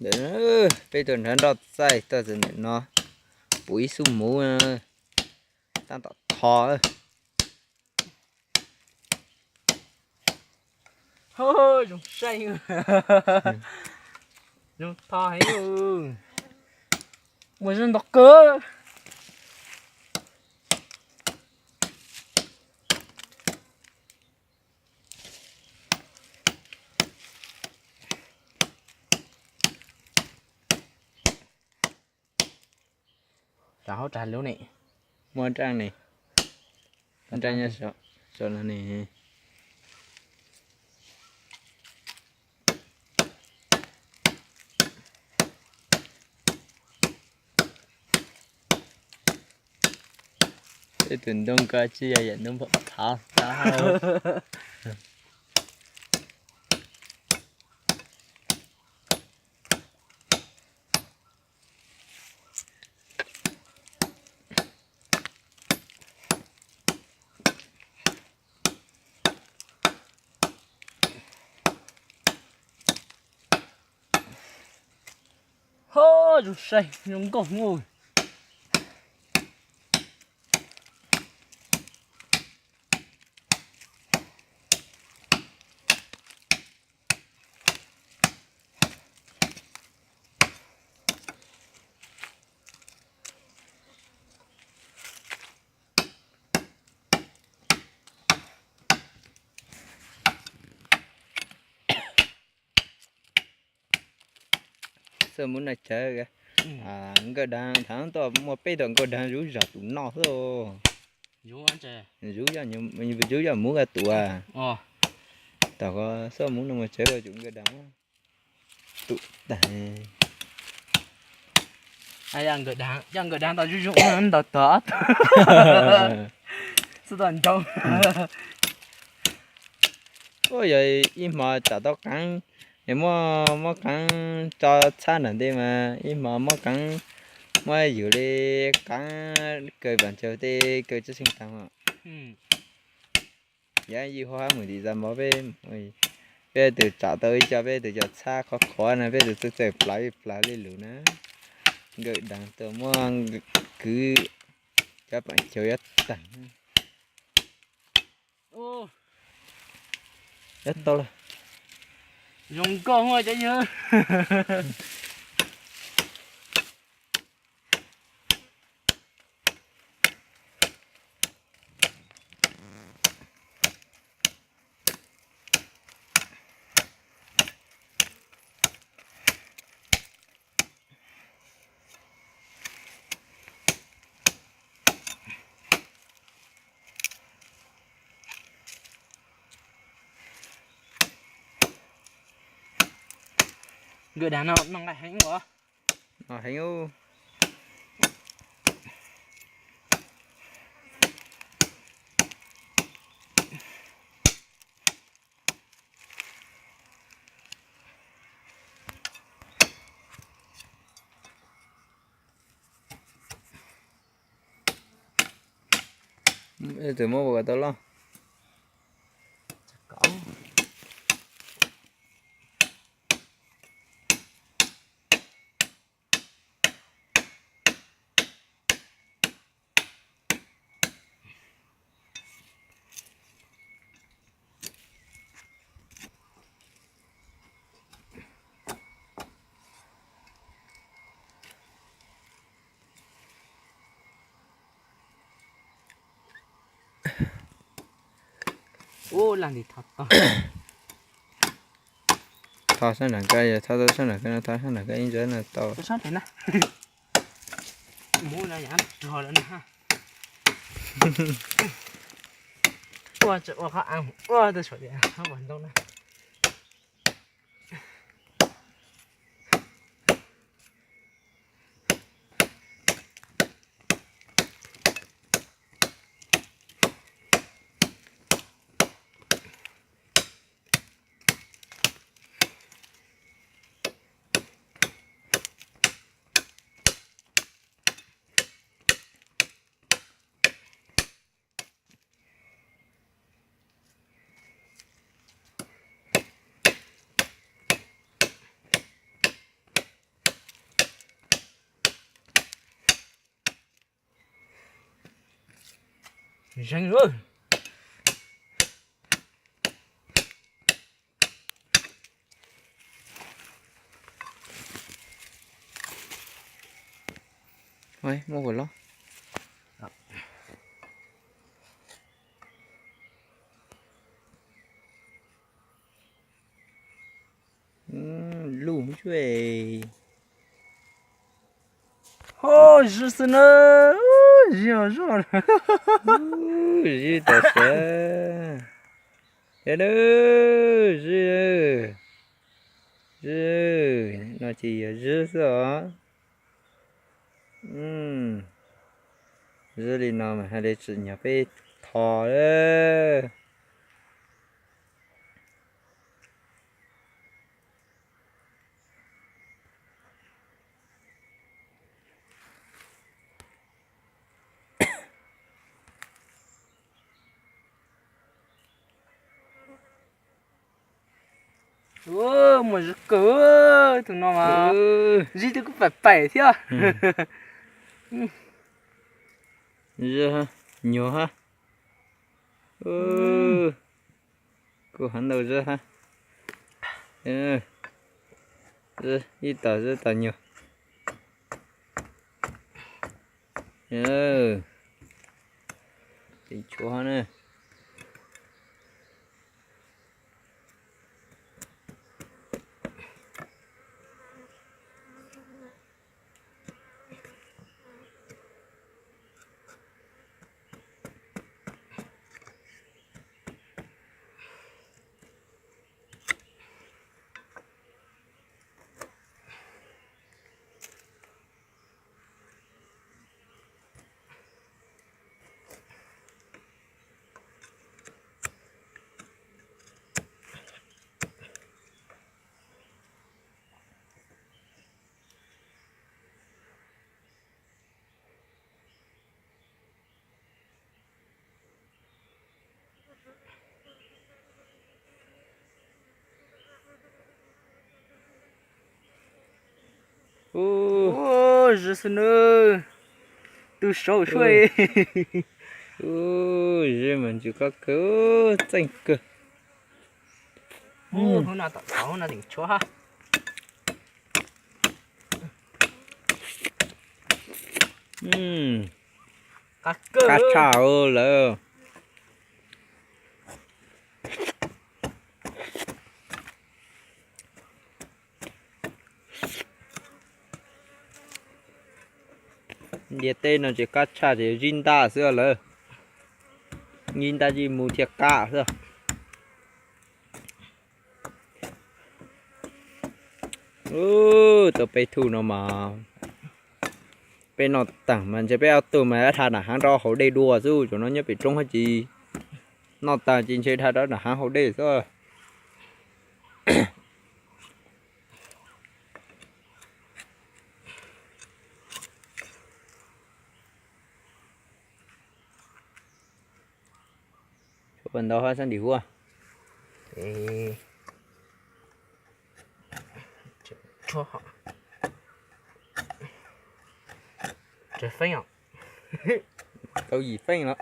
Ntawm peb tuaj nrhav nroj txaij tuaj txog ntawm no, puv ib xub muv, tab tom tho. Zoo saib, zoo tho heev, muaj zog ntau kawg. Rau hauv rau lub ne, muaj nraj ne, nraj nyob saum no ne. Ib tug ntoo ko tsis yog yam ntoo pom thav tag. Ho, zoo saib zoo nkauj mus. Xwb muab no tsawv, nkawj dab thaum tuaj muaj peb tug nkawj dab zuj zog tus noj xwb. Zuj, zuj yog muv ka tua. Tom ko xwb muab no mus tsawv tus nkawj dab tua tag. Yog nkawj dab tau zuj zus ntau tod, xwb tau ntau. Yog ib hmo tsam tau qeeb, muab, muab qeeb tso txhab nram ntej mas ib hmo muab qeeb, muab yus li qeeb kaw pas ntsawg tej kaw tsis xeeb tag. Yog yus ho hab mus tim zas mov peb, peb tus tsam tau ib co, peb tus cov txhab qhuav qhuav no peb tus txawj txawj plaws ib plaws li lus na. Nkawj dab tuaj muab kwv cov pas ntsawg yuav tag. Yuav tau lawm. Zoo nkauj cov yawg. Nkawj dab no noj nqaij heev os. Noj heev. Tus muab ua kom tau loj. Ub, lag nti tho tau. Tho sab nram koj, yog tho tau sab nram koj no, tho sab nram koj ib ntsa no tau. Sab nram na. Muv no yam rog lawm na. Ua tseem ua qhov av ua tau saum tias qhov ntoo na. Zeeg lawm. Muaj huam loj. Lub zuj, ho zib xwb na, zib zog, zib tas xwb. Zib, zib, no ces yog zib xwb os. Zib li no mas hais li tsim nyog peb tho. Muaj zib kawg, tus no mas zib twb kuj pais pais thiab. Zib, nyuag hab. Kuj hab ntau zib hab. Ib tog zib tog nyuag. Tseem tshuav na. Ub, zib xwb na, tu saum suab. Ub, zib mas ntsws qab kawg, txeej kawg. Ub, hnub no tom thaum no tseem tshuav hab. Qab tshaj lawm. Ntiaj teb no ces qab tshaj ces zib ntaj xwb lawm. Zib ntaj zib mus thiaj qab xwb. Ub, tau peb tug no mas peb noj taag mas ntshe peb ob tug mas dhau nram haav rau hauv dej dua xwb, cov no nyob pem roob hab ces noj taag ces ntshe dhau rau nram haav hauv dej xwb. Tshuav puas ntau hab sab ntim huab? Tsev feeb os. Tau yim feeb los.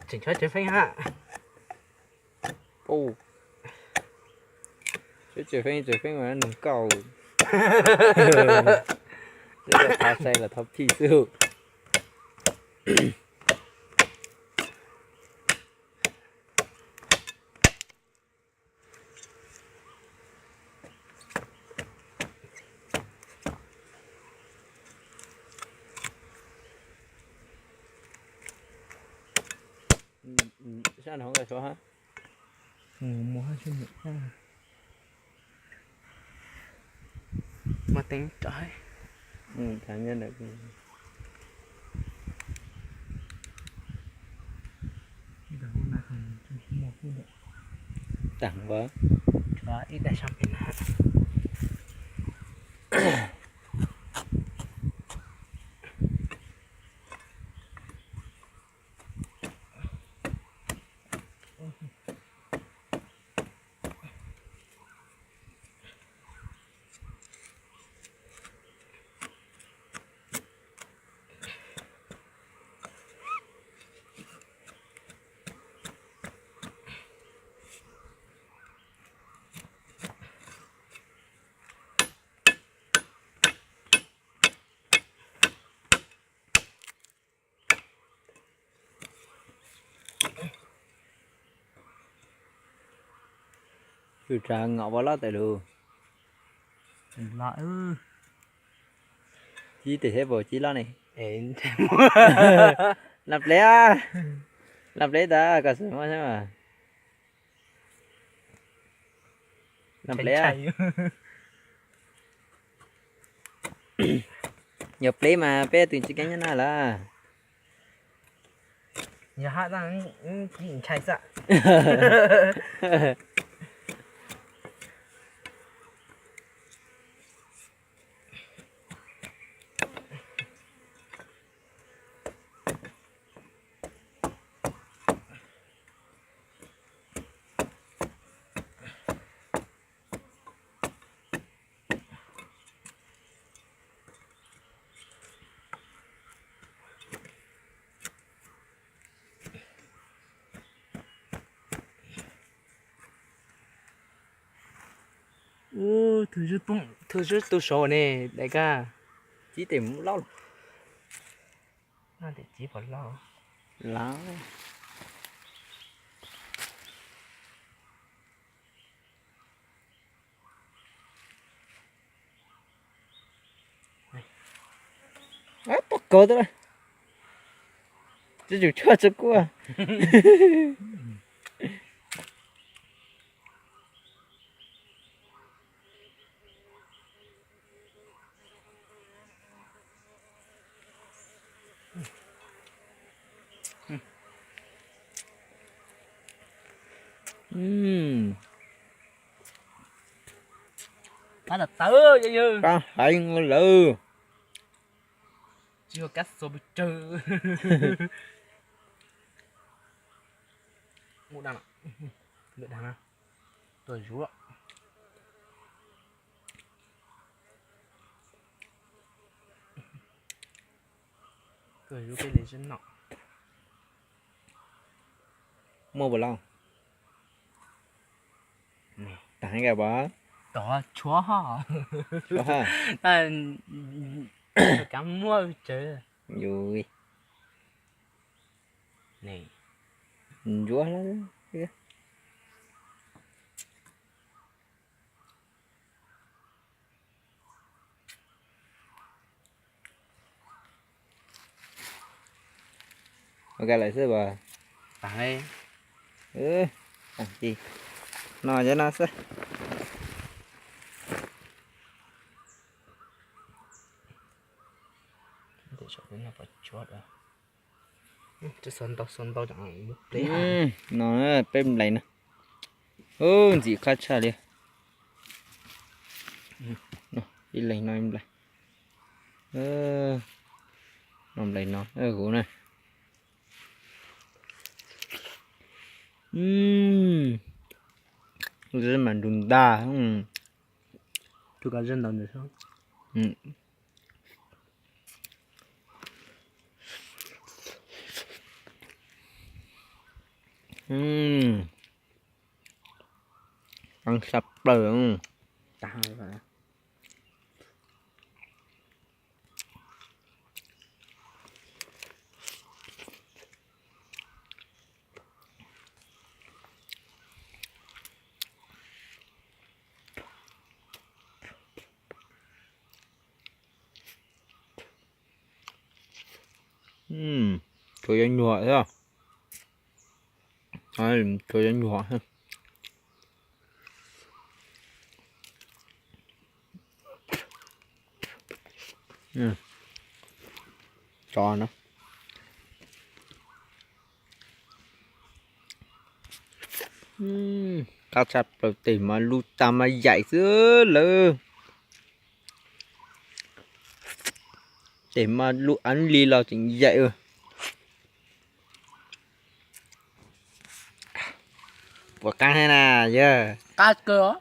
Tseem tshuav tsev feeb hab. Tsev feeb, tsev feeb mas nug kauj. Thav sai los thov phij xwb. Sab nrad nqa suav hab. Muaj teeb tso. Taag npawg. Ib daim sab pem na. Tus rag ngom ua loj tawm lug. Cib tes thiab puas cib loj ne? Laj pleb, laj pleb tas koj xav muab xwb mas. Laj pleb, yog pleb mas peb tus tsis keeb nyob na lawm. Yog hab ntshai xwb. Tus zeb tu saud ne, daim kab. Cib tes mus loj. Cib puas loj? Loj. Poj kaug tau, tsis tsum tshuaj tsis kuaj. Qab tawv, qab heev lawm. Tsis ua kab xua pes tsawg. Mus da, lwm dag na, tuaj zuv, tuaj zuv peb li zeb no. Muaj puas loj? Tag heev kawg pom. Tod tshuav, tshuav, kav muab tsawv. Yus ntsuav. Ok lawm xwb as. Tag, tag ci, no ces no xwb. Ntau ntau, no peb nplais no. Ub, ntxim qab tshaj li. Ib leeg no nplais. No nplais no huv na. Zeb mas nrug ntag. Qab tshaj plaws. Tshuav cov nyuag thiab. Tshuav cov nyuag thiab. Tso no. Qab tshaj plaws, tes mas lub tag mas yaim xwb lawm. Tes mas lub av li los tseem yaim. Puas qab thiab na yawg? Qab kawg os.